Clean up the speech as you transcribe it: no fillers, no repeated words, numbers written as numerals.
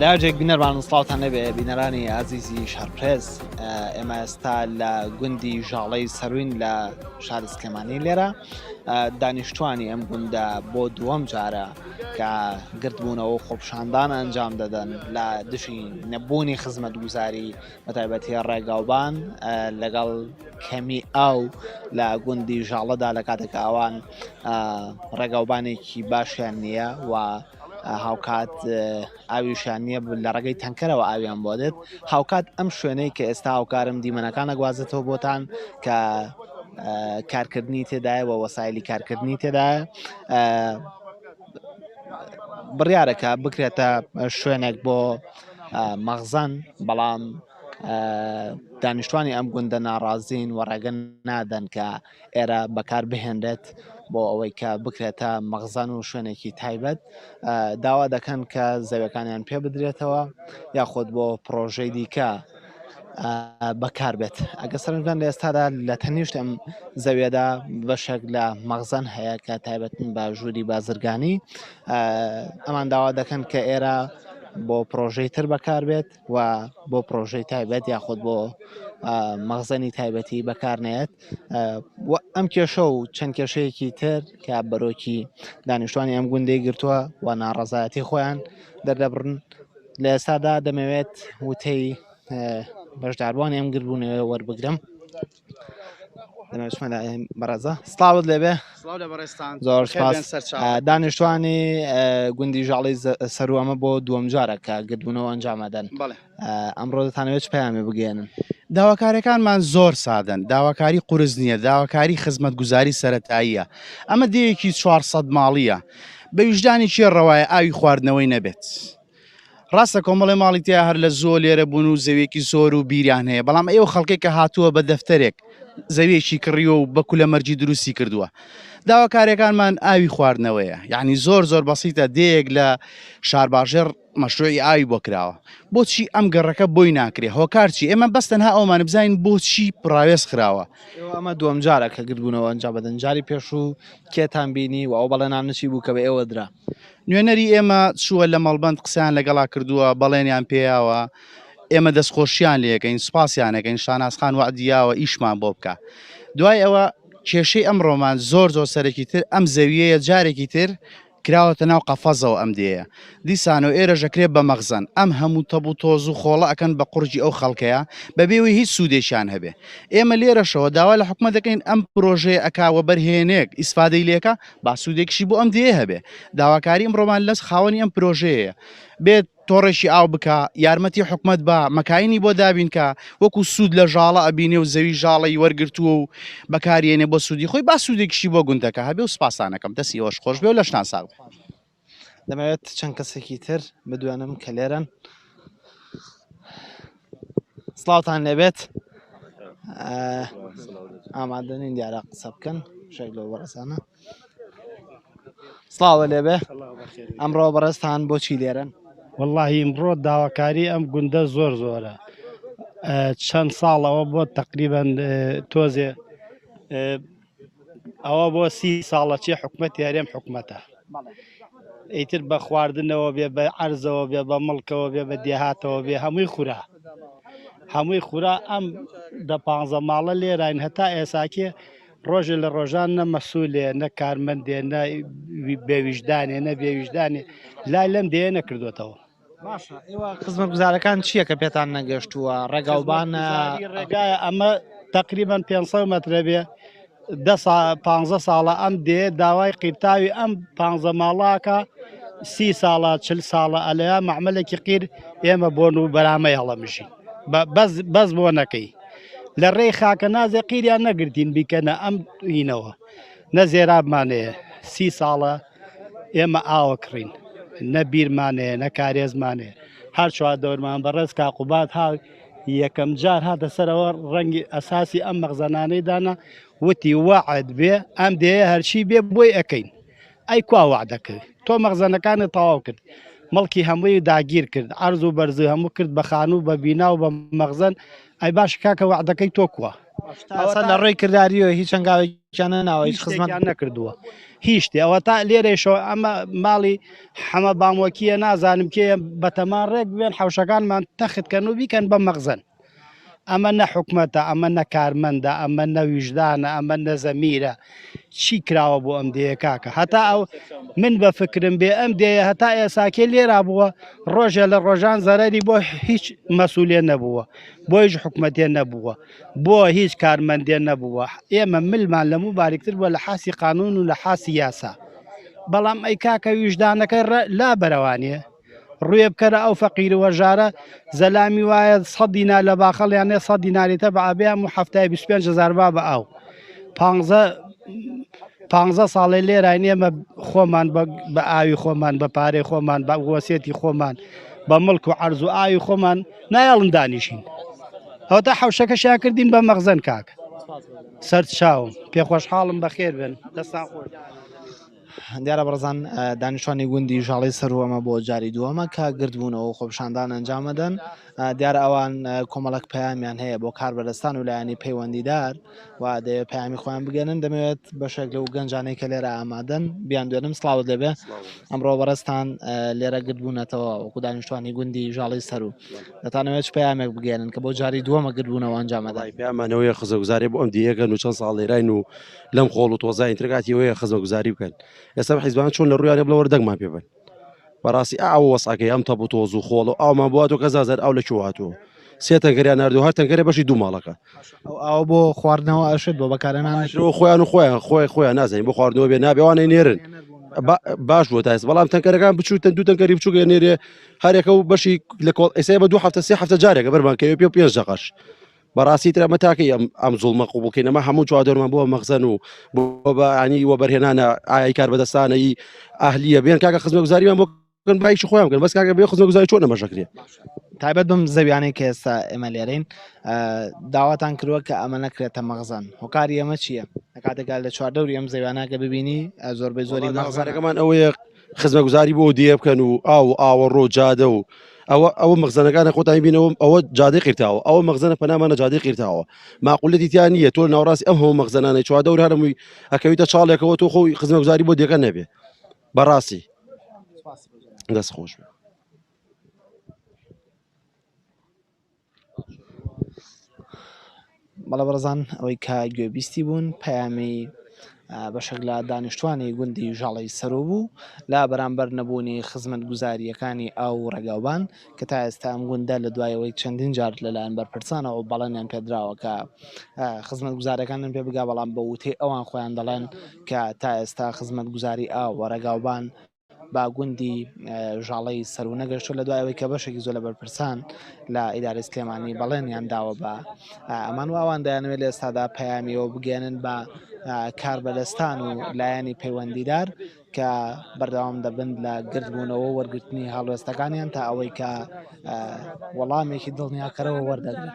لە هەرجێک بینەرمان سڵاوتان لێبێ بینەرانی ئازیزی شارپرێس ئێمە ئێستا لە گوندی ژاڵەی سەروین لە شاری سلێمانی لێرە دانیشتوانی ئەم گوندە بۆ دووەم جارە کە گردبوونەوە و خۆپشاندان ئەنجام دەدەن لە دژی نەبوونی خزمەتگوزاری بەتایبەتی ڕێگاوبان لەگەڵ کەمی ئاو لە گوندی ژاڵەدا لە کاتێک ئەوان ڕێگاوبانێکی باشیان نییە و هاوکات ئاویشیان نییە لە ڕێگەی تەنکەرەوە ئاویان بۆ دێت هاوکات ئەم شوێنەی کە ئێستا هاوکارم دیمەنەکان ئەگوازێتەوە بۆتان کە کارکردنی تێدایە و وەسایلی کارکردنی تێدایە بڕیارەکە بکرێتە شوێنێک بۆ مەغزەن بەڵام دانیشتوانی ئەم گوندە ناڕازین و ڕێگە نادەن کە ئێرە بەکار بهێنرێت بۆ ئەوەی کە بکرێتە مەغزەن و شوێنێکی تایبەت داوا دەکەن کە زەویەکانیان پێ بدرێتەوە یاخود بۆ پرۆژەی دیکە بەکار بێت ئەگە سەرنجبان لە ئێستادا لە تەنیشت ئەم زەویەدا بەشێک لە مەغزەن هەیە کە تایبەتن بە ژووری بازرگانی ئەمان داوا دەکەن کە ئێرە بۆ پرۆژەی تر بەکار بێت و بۆ پرۆژەی تایبەت یاخود بۆ مەخزەنی تایبەتی بەکارنێت و ئەم کێشە و چەند کێشەیەکی تر کە بەرۆکی دانیشتوانی ئەم گوندەی گرتووە و ناڕەزایەتی خۆیان دەردەبڕن لە ئێستادا دەمەوێت وتەی بەشداربووانی ئەم گربوونەوە وەربگرم. بەڕێزە سڵاوت لێبێ زۆر سپاس دانیشتوانی گوندی ژاڵی سەرو ئەمە بۆ دووەم جارە کە گردبوونەوە ئەنجامەدەن ئەمڕۆ دەتانەوێت چ پەیامێ بگەێنن داواکارەکانمان زۆر سادەن داواکاری قورس نییە داواکاری خزمەتگوزاری سەتاییە ئەمە دێیەکی 400 ماڵیە بە ویژدانی کێ ڕەوایە ئاوی خواردنەوەی نەبێت ڕاستە کۆمەڵی ماڵی تیا هەر لە زۆ لێرە بوون و زەویەکی زۆر و بیریان هەیە بەڵام ئێوە خەڵکێک کە هاتووە بە دەفتەرێک زەویەکی کڕیوە و بە کولە مەرجی دروستی کردووە داواکاریەکانمان ئاوی خواردنەوەیە یعنی زۆر زۆر بەسیتە دێیەک لە شارباژێڕ مەشروعی ئاوی بۆ کراوە بۆچی ئەم گەڕەکە بۆی ناکرێ هۆکار چی ئێمە بەس تەنها ئەومان بزانین بۆچی پراوێز خراوە ئەمە دووەم جارە کە گردبوونەوە ئەنجام بدەن جاری پێشوو کێتان بینی و ئەو بەڵێنانە چی بوو کە بە ئێوە درا؟ نوێنەری ئێمە چووە لە مەڵبەند قسەیان لەگەڵا کردووە، بەڵێنیان پێیاوە، ئێمە دەستخۆشیان لێکەین، سوپاسیان ئەکەین، شاناز خان وەعدی یاوە ئیشمان بۆ بکا. دوای ئەوە کێشەی ئەمڕۆمان زۆر زۆر سەرەکی تر ئەم زەویەیە جارێکی تر کراوەتە ناو قەفەزەوە ئەم دێیە دیسانەوە ئێرەش ئەکرێ بە مەخزەن ئەم هەموو تەپ و تۆز و خۆڵە ئەکەن بە قوڕگی ئەو خەڵکەیە بەبێ ئەوەی هیچ سوودێکیان هەبێ ئێمە لێرەشەوە داوا لە حکومەت دەکەین ئەم پرۆژەیە ئەکا وەبەرهێنێک ئیسفادەی لێکا با سوودێکیشی بۆ ئەم دێیە هەبێ داواکاری ئەمڕۆمان لەس خاوەنی ئەم پرۆژەیە بێت تۆڕێکی ئاو بکا یارمەتی حکومەت با مەکاینی بۆ دابین کا وەکو سوود لە ژاڵە ئەبینێ و زەوی ژاڵەی وەرگرتووە و بەکاریێنێ بۆ سوودی خۆی با سوودێکیشی بۆ گوندەکە هەبێ و سوپاستان ئەکەم دەستی ئێوەش خۆش بێ و لەشتان ساغ بێ. دەمەوێت چەند کەسێکی تر بدوێنم کە لێرەن سڵاوتان لێبێت ئامادەنین دیارە قسە بکەن شێک لەو بەڕێزانە سڵاوە لێبێ ئەمڕۆ بەڕێزتان بۆچی لێرەن واللهی ئیمڕۆ داواکاری ئەم گوندە زۆر زۆرە چەند ساڵەوە بۆ تقریبان تۆزێ ئەوە بۆ سی ساڵە چێ حکومەت یارێم حکومەتە ئیتر بە خواردنەوە بێ بە عەرزەوە بێ بە مڵکەوە بێ بە دێهاتەوە بێ هەمووی خورا هەمووی خورا ئەم دە پ ماڵە لێراین هەتا ئێساکێ ڕۆژێ لە ڕۆژان نە مەسولێ نە کارمەندێ نە بێویژدانێ نە بێویژدانێ لای لەم دێ نەکردوێتەوە. باشە ئێوە خزمەتگوزارەکان چییە کە پێتان نەگەشتووە ڕێگاوبانە ڕێگایە ئەمە تقریبان 500 مەترە بێ دە پ ساڵە ئەم دێ داوای قیرتاوی ئەم پ ماڵاکە سی ساڵە چل ساڵە ئەلەیە معملێکی قیر ئێمە بۆن و بەرامەی هەڵەمژین بەس بەس بۆ نەکەی لە ڕێی خاکە نازێ قیریان نەگرتین بیکەنە ئەم هینەوە نە زێرابمانەیە سی ساڵە ئێمە ئاوە کڕین نە بیرمانەیە نە کارێزمانەیە هەر چوار دەورمان بەڕێز کاقوبات ها یەکەم جار هاتە سەرەوە ڕەنگی ئەساسی ئەم مەخزەنانەی دانا وتی وەعد بێ ئەم دێیە هەرچی بێ بۆی ئەەکەین ئەی کوا وەعدەکەی تۆ مەخزەنەکانت تەواو کرد مڵکی هەمووی داگیر کرد عەرز و بەرزی هەموو کرد بە خانوو بە بینا و بە مەخزەن ئەی باش کاکە وەعدەکەی تۆ کوا؟ ئەوە لە ڕێی کرداریەوە هیچ هەنگاوێکیان نەناوە، هیچ هیچ خزمەت شتێکیان نەکردووە، هیچ شتێ. ئەوە تا لێرەیشەوە ئەمە ماڵی حەمە بامۆکیە، نازانم کێ بەتەمان ڕێک بێن حەوشەکانمان تەخت کەن و بیکەن بە مەخزەن. ئەمە نە حکومەتە، ئەمە نە کارمەندە، ئەمە نە ویژدانە، ئەمە نە زەمیرە. چی کراوە بۆ ئەم دێیە کاکە؟ هەتا ئەو من بە فکرم بێ ئەم دێیە هەتا ئێساکێ لێرا بووە، ڕۆژێ لە ڕۆژان زەرەری بۆ هیچ مەسئولێ نەبووە، بۆ هیچ حکومەتێ نەبووە، بۆ هیچ کارمەندێ نەبووە. ئێمە ملمان لە موو باریکتر بووە لە حاسی قانون و لە حاسی یاسا. بەڵام ئەی کاکە ویژدانەکە لا بەرەوانێ ڕوێ بکەرە ئەو فەقیر و هەژارە، زەلامی وایە 100 دینار لە باخەڵیانێ 100 دیناری تەبع ئەبێ هەموو هەفتای 25 هزار با بە ئاو. پانزە ساڵێ لێراین ئێمە خۆمان بە ئاوی خۆمان، بە پارەی خۆمان، بە وەسێتی خۆمان، بە مڵک و عەرز و ئاوی خۆمان نایەڵن دانیشین. ئەوە تا حەوشەکەشیان کردین بە مەخزەن کاک. سەر چاوم، پێخۆشحاڵم، بەخێر بن، دەستان خۆش. دیارە بەڕێزان دانیشتوانی گوندی ژاڵی سەروو ئەمە بۆ جاری دووەمە کە گردبوونەوە و خۆپیشاندان ئەنجامەدەن. دیارە ئەوان کۆمەڵک پەیامیان هەیە بۆ کاربەدەستان و لایەنی پەیوەندیدار و دەیەوێت پەیامی خۆیان بگەنن. دەمەوێت بەشێک لەو گەنجانەی کە لێرە ئامادەن بیان دوێنم. سڵاوت لێبێ. ئەمڕۆ بەڕێزتان لێرە گردبوونەتەوە وەکو دانیشتوانی گوندی ژاڵی سەروو، دەتانەوێت چ پەیامێک بگەێنن کە بۆ جاری دووەمە گردبوونەوە ئەنجامەدەن؟ پەیامانەوەیە خزمەتگوزاری بۆ ئەم دیەکەن و چەند ساڵ لێراین و لەم خۆڵ و تۆزای ترگاتی وەیە خزمەتگوزاری بکەن. ئێستا حیزبان چۆن لە ڕویانە بڵەوە دەنگمان پێ بن. بەڕاستی ئاو وەسعەکەی ئەم تەپ و تۆز و خۆڵ و ئاومان بۆ هاتووە، کەس نازانێت ئاو لە کوێ هاتووە. سێ تەنکەریان ناردووە، هەر تەنکەرێ بەشی دوو ماڵەکە. ئەو ئاوە بۆ خواردنەوە ئەشێت، بۆ بەکارهێنان ئەشێت؟ خۆیان و خۆیان خۆی خۆیان نازانین بۆ خواردنەوە بێ نابێ، ئەوانەی نێرن باش بووە تا ئێستا، بەڵام تەنکەرەکان بچوو دوو تەنکەری بچووک نێرێ هەرێکە و بەشی لە کۆڵ ئێستا بە دوو هەفتە سێ هەفتە جارێکە بەرمان کەوێ پێ پێنج دەقەش. بەڕاستی تر ئەمە تاکەی ئەم زوڵمە قوبڵکەین، ئەمە هەموو چوادۆرمان بۆ مەخزەن و بۆ بە ینی وەبەرهێنانە ئای کار بەدەستانەی ئەهلیە بێن کاکە خزمەتگوزاریمان بۆ بکەن، بایکی خۆیان بکەن، بەس کاکە بێ خزمەتگوزاری چۆن ئەمە ژەکرێ؟ تایبەت بەم زەویانەی کە ئێستا ئێمە لێرەین داواتان کردووە کە ئەمە نەکرێتە مەخزەن، هۆکاری ئەمە چییە؟ لە کاتێکا لە چواردەوری ئەم زەویانە کە ببینی زۆربەی زۆری مەخزەنەکەمان ئەوەیە خزمەتگوزاری بۆ دیە بکەن و ئاو و ئاوەڕۆ جادە و ئەوە ئەوە مەخزەنەکانە خۆتان بینەوە، ئەوە جادەی قیرتاوە، ئەوە مەخزەنە پەنامانە جادەی قیرتاوە، ماقولەتی تیا نییە تۆ ناوەڕاستی ئەم هەموو مەخزەنانەی چواردەور هەرمووی ئەکەویتە چاڵێکەوە تۆ خۆی خزمەتگوزاری بۆ دیەکە نەبێ. بەڕاستی دەست خۆش بێ. بەڵێ بەڕێزان، ئەوەی کە گوێبیستی بوون پەیامی بەشێک لە دانیشتوانی گوندی ژاڵی سەرۆ بوو لە بەرامبەر نەبوونی خزمەتگوزارییەکانی ئاو و ڕێگاوبان کە تا ئێستا ئەم گوندە لە دوایەوەی چەندین جار لەلایەن بەرپرسانەوە بەڵێنیان پێدراوە کە خزمەتگوزارەکانیان پێ بگا، بەڵام بە وتەی ئەوان خۆیان دەڵێن کە تا ئێستا خزمەتگوزاری ئاو و ڕێگاوبان با گوندی ژاڵەی سەرو نەگەشتووە لە دوای ئەوەی کە بەشێکی زۆر لە بەرپرسان لە ئیدارەی سلێمانی بەڵێنیان داوە بە ئەمان و ئەوان دەیانەوێت لە ئێستادا پەیامیەوە بگەێنن بە کاربەدەستان و لایەنی پەیوەندیدار کە بەردەوام دەبن لە گردبوونەوە وەرگرتنی هەڵوێستەکانیان تا ئەوەی کە وەڵامێکی دڵنیاکەرەوە وەردەگرن.